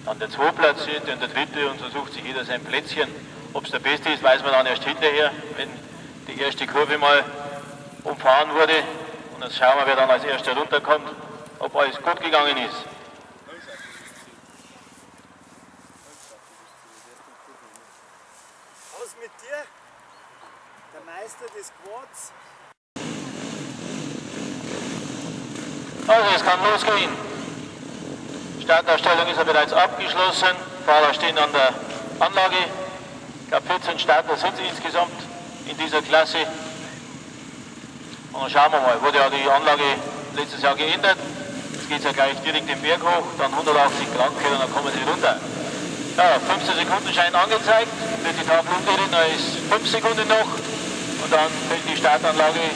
Dann der Zweitplatzierte und der Dritte und so sucht sich jeder sein Plätzchen. Ob es der Beste ist, weiß man dann erst hinterher, wenn die erste Kurve mal umfahren wurde. Und dann schauen wir, wer dann als Erster runterkommt, ob alles gut gegangen ist. Was mit dir? Der Meister des Quads. Also, es kann losgehen. Startaufstellung ist ja bereits abgeschlossen. Fahrer stehen an der Anlage. Ich glaube, 14 Starter sind es insgesamt in dieser Klasse. Und dann schauen wir mal, wurde ja die Anlage letztes Jahr geändert. Jetzt geht es ja gleich direkt den Berg hoch, dann 180 Grad und dann kommen sie runter. Ja, 15 Sekunden scheint angezeigt, wird die Tafel umgedreht, da ist 5 Sekunden noch und dann fällt die Startanlage,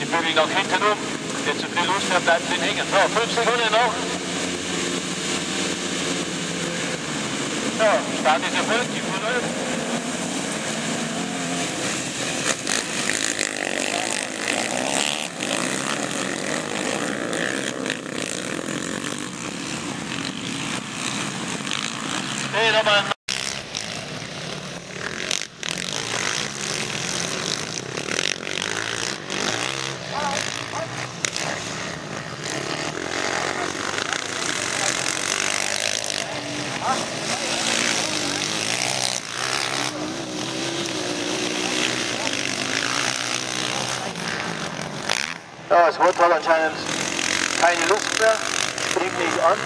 die Bügel nach hinten um. Wer zu früh losfährt, bleibt drin hängen. So, 5 Sekunden noch. Ja, Start ist erfolgt, die Fuhr läuft. Hey, nochmal. Ja, das Wort hat anscheinend keine Luft mehr, springt nicht an.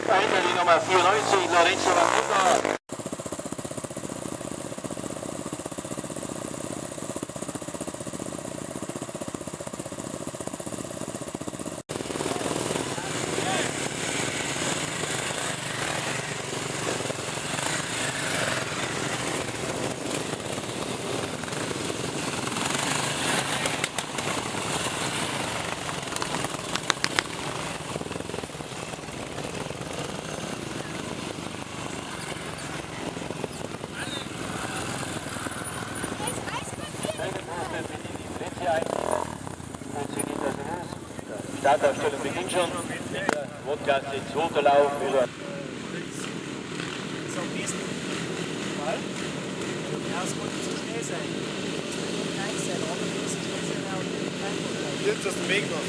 Dahinter die Nummer 94, Lorenzo Vanetta. Startaufstellung beginnt schon. In der Wortklasse zweiter Lauf über. Ist am besten. Weil? Ja, es wollte zu schnell sein. Es wird gleich sein, aber ein bisschen schnell sein und kein Problem. Jetzt aus dem Weg noch.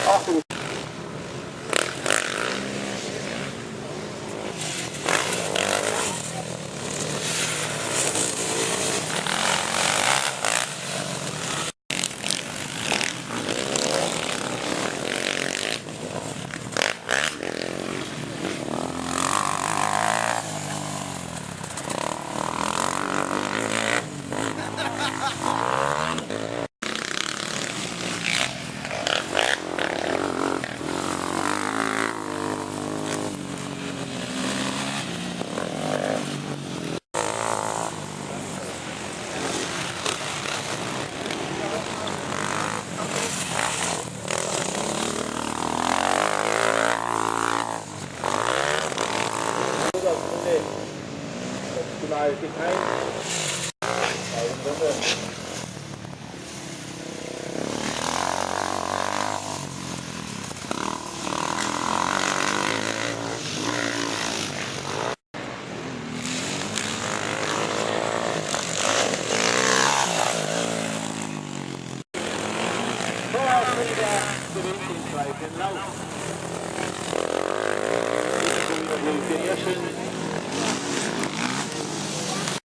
Achtung. International geteilt. Bei den Gewinnt den zweiten Lauf. Den ersten.